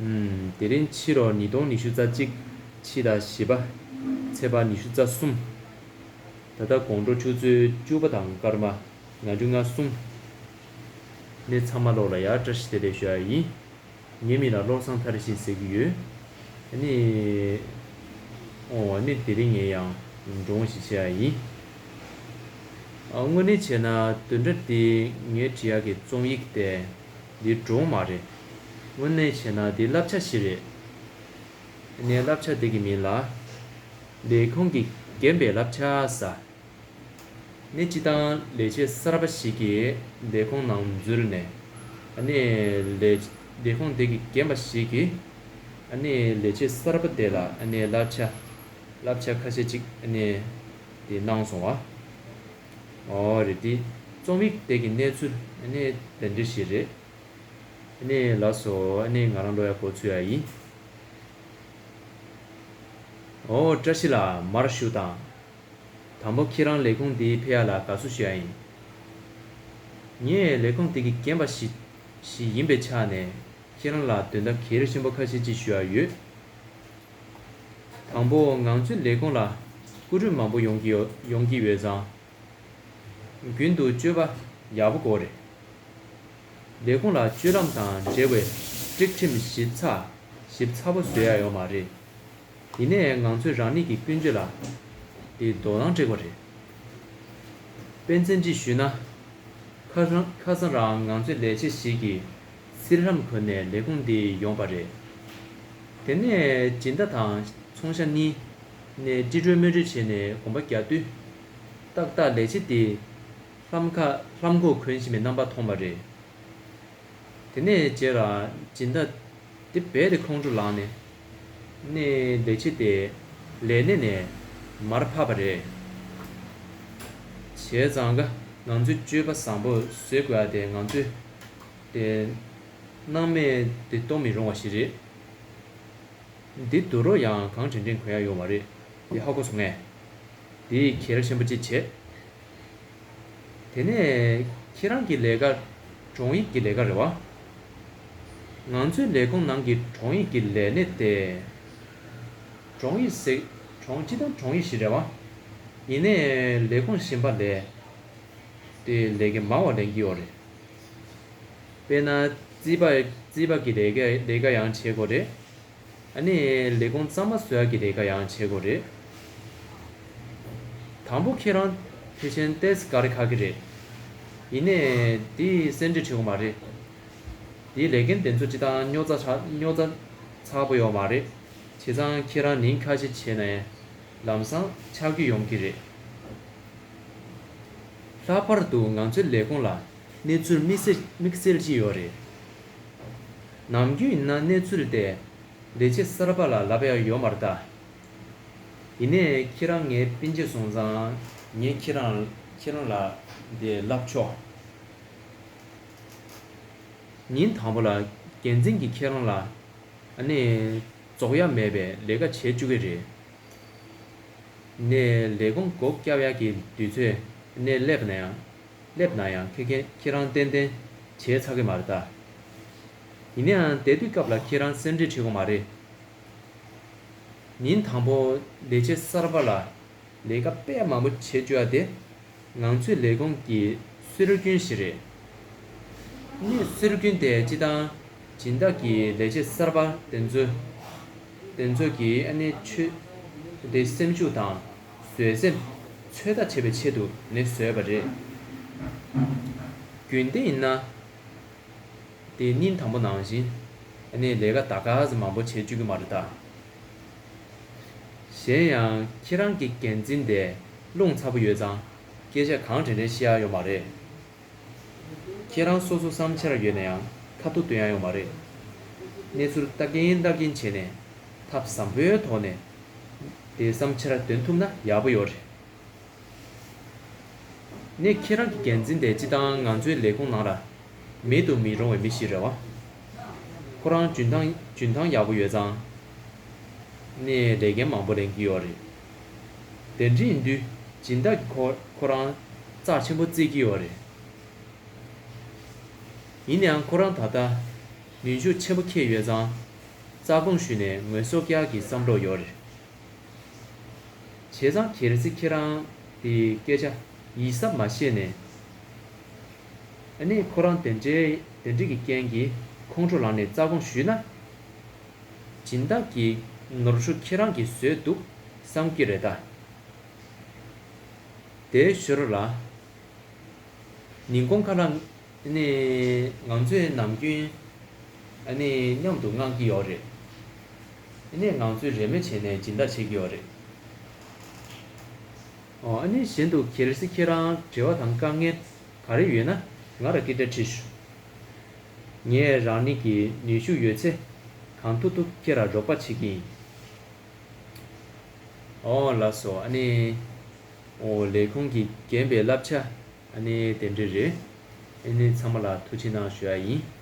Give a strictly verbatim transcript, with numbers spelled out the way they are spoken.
ཨུམ། དེ་རིང་ཕྱི་ལོ་ཉིས་སྟོང་ཉི་ཤུ་རྩ་གཅིག་ཕྱི་ཟླ་བཞི་པ། ཚེས་པ་ཉི་ཤུ་རྩ་གསུམ། ད་ལྟ་དགོང་དྲོ་ཆུ་ཚོད་བཅུ་པ་དང་སྐར་མ་ང་བཅུ་ང་གསུམ། ནས་ཚང་མ་ལོག་ལ་ཡ་བཀྲ་ཤིས་བདེ་ལེགས་ཞུ་ཡ་ཡིན། ངའི་མིང་ལ་བློ་བཟང་མཐར་ཕྱིན་ཟེར་གྱི་ཡོད། ཨ་ནི། ཨོ་ཨ་ནི་དེ་རིང་ངས་ཡང་སྒྲུང་ཞིག་བཤད་ཡ་ཡིན། ཨ་དངོས་གནས་བྱས་ན་བདུན་ཕྲག་འདི་ངས་བྲིས་ཡག་གི་རྩོམ་ཡིག་དེ་འདི་སྒྲུང་མ་རེད། དངོས་གནས་བྱས་ན་འདི་བསླབ་བྱ་ཞིག་རེད། ཨ་ནི་བསླབ་བྱ་འདི་གི་མིང་ལ་ལས་ཁུངས་ཀྱིས་འགེམས་པའི་བསླབ་བྱ་ཟེར། ནི་སྤྱི་བཏང་ལས་བྱེད་གསར་པ་ཞིག་གིས་ལས་ཁུངས་ནང་འཛུལ་ནས། ཨ་ནི་ལས་ལས་ཁུངས་དེ་གི་རྒན་པ་ཞིག་གིས་ཨ་ནི་ལས་བྱེད་གསར་པ་དེ་ལ་ཨ་ནི་བསླབ་བྱ་བསླབ་བྱ་ཁ་ཤས་ཅིག་ཨ་ནི་དེ་གནང་སོང་བ། ཨོ་རེད། དེ་རྩོམ་ཡིག་དེ་གི་གནས་ཚུལ་ཨ་ནི་དེ་འདྲ་ཞིག་རེད། ཨ་ནི་ལགས་སོ། ཨ་ནི་ང་རང་ལོ་ཡ་འགོ་ཚུགས་ཡ་ཡིན། ཨོ་བཀྲ་ཤིས་ལགས་མར་བཞུགས་དང་། དང་པོ་ཁྱེད་རང་ལས་ཁུངས་འདིའི་ཕེབས་ཡ་ལ་དགའ་བསུ་ཞུ་ཡ་ཡིན། ངས་ལས་ཁུངས་འདི་གི་རྒན་པ་ཞིག་ཞིག་ཡིན་པའི་ཆ་ནས་ཁྱེད་རང་ལ་དོན་དག་གལ་ཆེན་པོ་ཁ་ཤས་ཅིག་ཞུ་ཡ་ཡོད། དང་པོ་ང་ཚོའི་ལས་ཁུངས་ལ་སྐུ་མགྲོན་མང་པོ་ཡོང་གི་ཡོད་ཡོང་གི་ཡོད་ཙང་། རྒྱུན་དུ་སྤྱོད་པ་ཡག་པོ་དགོས་རེད། ལས་ཁུངས་ལ་སྤྱོད་ལམ་དང་འབྲེལ་བའི་སྒྲིག་ཁྲིམས་ཞིབ་ཚགས་ཞིབ་ཚགས་པོ་བཟོ་ཡ་ཡོད་མ་རེད། ཡིན་ནའི་ང་ཚོས་རང་ཉིད་ཀྱི་ཀུན་སྤྱོད་ལ་དེ་དོ་སྣང་སྤྲད་དགོས་རེད། དཔེ་མཚོན་ཅིག་ཞུས་ན། ཁ་སང་ཁ་སང་རང་ང་ཚོའི་ལས་བྱེད་ཞིག་གིས་སིལ་ཧྲམ་གོན་ནས་ལས་ཁུངས་འདིར་ཡོང་པ་རེད། དེ་ནས་སྦྱིན་བདག་དང་ཚོང་ཤག་གཉིས་ནས་ཀྲི་ཀྲོལ་མོལ་ཀྲོལ་བྱས་ནས་གོམ་པ་རྒྱག་དུས། ཏག་ཏག་ལས་བྱེད་དེས་ལྷམ་ཁ་ལྷམ་གོག་གོན་བཞིན་པའི་རྣམ་པ་མཐོང་བ་རེད། དེ་ནས་རྗེས་ལ་སྦྱིན་བདག་དེ་རྦད་དེ་ཁོང་ཁྲོ་ལངས་ནས། ནས་ལས་བྱེད་དེ་ལས་གནས་ནས་མར་ཕབ་པ་རེད། བྱས་ཙང་ཀ་ང་ཚོས་སྤྱོད་པ་བཟང་པོ་བཟོ་དགོས་ཡ་དེ་ང་ཚོས་དེ་སྣང་མེད་དེ་གཏོང་མི་རུང་བ་ཞིག་རེད། འདི་དུད་འགྲོ་ཡང་གང་དྲན་དྲན་གོན་ཡ་ཡོད་མ་རེད། དེ་ཧ་གོ་སོང་ངས། དེ་གལ་ཆེན་པོ་ཅིག་བྱེད། དེ་ནས་ཁྱེད་རང་གི་ལས་ཀ་དྲུང་ཡིག་གི་ལས་ཀ་རེད་བ། ང་ཚོའི་ལས་ཁུངས་ནང་གི་དྲུང་ཡིག་གི་ལས་གནས་དེ། དྲུང་ཡིག་ཟེར་དྲུང་སྤྱི་བཏང་དྲུང་ཡིག་ཞིག་རེད་བ། ཡིན་ནའི་ལས་ཁུངས་གཞན་པ་ལས་དེ་ལས་ཀ་མང་བ་ལེན་གྱི་ཡོད་རེད། དཔེར་ན་རྩིས་པ་རྩིས་པ་གི་ལས་ཀ་ལས་ཀ་ཡང་བྱེད་དགོས་རེད། ཨ་ནི་ལས་ཁུངས་གཙང་མ་བཟོ་ཡག་གི་ལས་ཀ་ཡང་བྱེད་དགོས་རེད། དང་པོ་ཁྱེད་རང་ཕལ་ཆེར་ཏོག་ཙམ་དཀའ་ལས་ཁག་གི་རེད། ཡིན་ནའི་འདི་སེམས་ཁྲལ་བྱེད་དགོས་མ་རེད། འདིའི་ལས་འགན་དེ་ཚོ་སྤྱི་བཏང་རྙོག་ཚ་ཆགས་རྙོག་ཚ་ཚ་པོ་ཡོད་མ་རེད། བྱས་ཙང་ཁྱེད་རང་ཉིན་ཁ་ཤས་བྱས་ནའི་ལམ་སང་ཆག་རྒྱུ་ཡོང་གི་རེད། ལྷག་པར་དུ་ང་ཚོའི་ལས་ཁུངས་ལ་གནས་ཚུལ་དམིགས་བསལ་དམིགས་བསལ་ཅིག་ཡོད་རེད། ནམ་རྒྱུན་ཡིན་ན་གནས་ཚུལ་དེ་ལས་བྱེད་གསར་པ་ལ་ལབ་ཡག་ཡོད་མ་རེད་ད། ཡིན་ནའི་ཁྱེད་རང་ངའི་སྤུན་མཆེད་སོང་ཙང་ངས་ཁྱེད་རང་ཁྱེད་རང་ལ་དེ་ལབ་ཆོག་ཉིན་དང་པོ་ལ་འགན་འཛིན་གྱིས་ཁྱེད་རང་ལ་ཨ་ནི་རྫོགས་ཡ་མེད་པའི་ལས་ཀ་བྱེད་བཅུག་གི་རེད། ནས་ལས་ཁུངས་སྒོ་བརྒྱབ་ཡག་གི་དུས་ཚོད་ནས་སླེབས་ན་ཡང་སླེབས་ན་ཡང་ཁེ་ཁེ་ཁྱེད་རང་ཏན་ཏན་བྱས་ཚར་གི་མ་རེད་ད། ཡིན་ན་ཡང་དེ་དུས་སྐབས་ལ་ཁྱེད་རང་སེམས་ཁྲལ་བྱེད་དགོས་མ་རེད། ཉིན་དང་པོ་ལས་བྱེད་གསར་པ་ལ་ལས་ཀ་དཔེ་མང་པོ་བྱེད་བཅུག་ཡ་དེ་ང་ཚོའི་ལས་ཁུངས་ཀྱི་སྲོལ་རྒྱུན་ཞིག་རེད། ནི་སྲོལ་རྒྱུན་དེ་སྤྱི་བཏང་སྦྱིན་བདག་གིས་ལས་བྱེད་གསར་པ་དེ་ཚོ་དེ་ཚོ་གིས་ཨ་ནི་ཆོས་དེ་སེམས་ཤུགས་དང་བཟོད་སེམས་ཚོད་ལྟ་བྱེད་པའི་ཆེད་དུ་ནི་བཟོས་པ་རེད། རྒྱུན་ལྡན་ཡིན་ན། དེ་ཉིན་དང་པོ་ནང་བཞིན་ཨ་ནི་ལས་ཀ་ད་ག་ཙམ་མང་པོ་བྱེད་བཅུག་གི་མ་རེད་ད། གཞན་ཡང་ཁྱེད་རང་གི་འགན་འཛིན་དེ་རླུང་ཚ་པོ་ཡོད་ཙང་སྐད་ཆ་གང་དྲན་དྲན་བཤད་ཡ་ཡོད་མ་རེད། ཁྱེད་རང་སོ་སོ་བསམ་འཆར་ཡོད་ན་ཡང་ཁ་ཐུག་འདོན་ཡ་ཡོད་མ་རེད། གནས་ཚུལ་ལྟ་གིན་ལྟ་གིན་བྱས་ནས་ཐབས་བཟང་པོའི་ཐོག་ནས་དེ་བསམ་འཆར་འདོན་ཐུབ་ན་ཡག་པོ་ཡོད་རེད། ནས་ཁྱེད་རང་གི་འགན་འཛིན་དེ་སྤྱི་བཏང་ང་ཚོའི་ལས་ཁུངས་ནང་ལ་མེད་དུ་མི་རུང་བའི་མི་ཞིག་རེད་བ། ཁོ་རང་འཇོན་ཐང་འཇོན་ཐང་ཡག་པོ་ཡོད་ཙང་། ནས་ལས་འགན་མང་པོ་ལེན་གྱི་ཡོད་རེད། དེ་འདྲ་ཡིན་དུས་སྦྱིན་བདག་གིས་ཁོ་ཁོ་རང་རྩ་ཆེན་པོ་བརྩི་གི་ཡོད་རེད། ཡིན་ནའང་ཁོ་རང་ད་ལྟ་ནུས་ཤུགས་ཆེན་པོ་ཁྱེར་ཡོད་ཙང་ རྩ་དགོངས་ཞུས་ནས་ངོ་སོ་རྒྱག་གི་བསམ་བློ་ཡོད་རེད། བྱས་ཙང་གལ་སྲིད་ཁྱེད་རང་དེ་སྐད་ཆ་ཡིད་གཟབ་མ་བཤད་ནས། ཨ་ནི་ཁོ་རང་དེ་འདྲའི་དེ་འདྲའི་གི་རྐྱེན་གྱིས་ཁོང་ཁྲོ་ལངས་ནས་རྩ་དགོངས་ཞུས་ན། སྦྱིན་བདག་གིས་ནོར་འཁྲུལ་ཁྱེད་རང་གིས་བཟོས་འདུག་བསམ་གྱི་རེད་ད། དེའི་ཤོད་རོགས་ལ། ཉིན་གུང་ཁ་ལ་ནི་ང་ཚོས་ནམ་རྒྱུན་ཨ་ནི་མཉམ་དུ་མངགས་ཀྱི་ཡོད་རེད། ཨ་ནི་ང་ཚོས་རེས་མོས་བྱས་ནས་སྦྱིན་བདག་བྱེད་ཀྱི་ཡོད་རེད། ཨོ་ཨ་ནི་གཞན་དུ་གལ་སྲིད་ཁྱེད་རང་འབྲེལ་བ་དང་དཀའ་ངལ་ག་རེ་ཡོད་ན་ང་ལ་སྐད་ཆ་དྲིས་ཤོག་ངས་རང་ཉིད་ཀྱི་ནུས་ཤུགས་ཡོད་ཚད་གང་ཐུབ་ཐུབ་ཁྱེད་ལ་རོགས་པ་བྱེད་ཀྱི་ཡིན། ཨོ་ལགས་སོ། ཨ་ནི། ཨོ་ལས་ཁུངས་ཀྱིས་འགན་པའི་བསླབ་བྱ་ཨ་ནི་དེ་འདྲ་རེད། ཨ་ནི་ཚང་མ་ལ་ཐུགས་རྗེ་གནང་ཞུ་ཡ་ཡིན།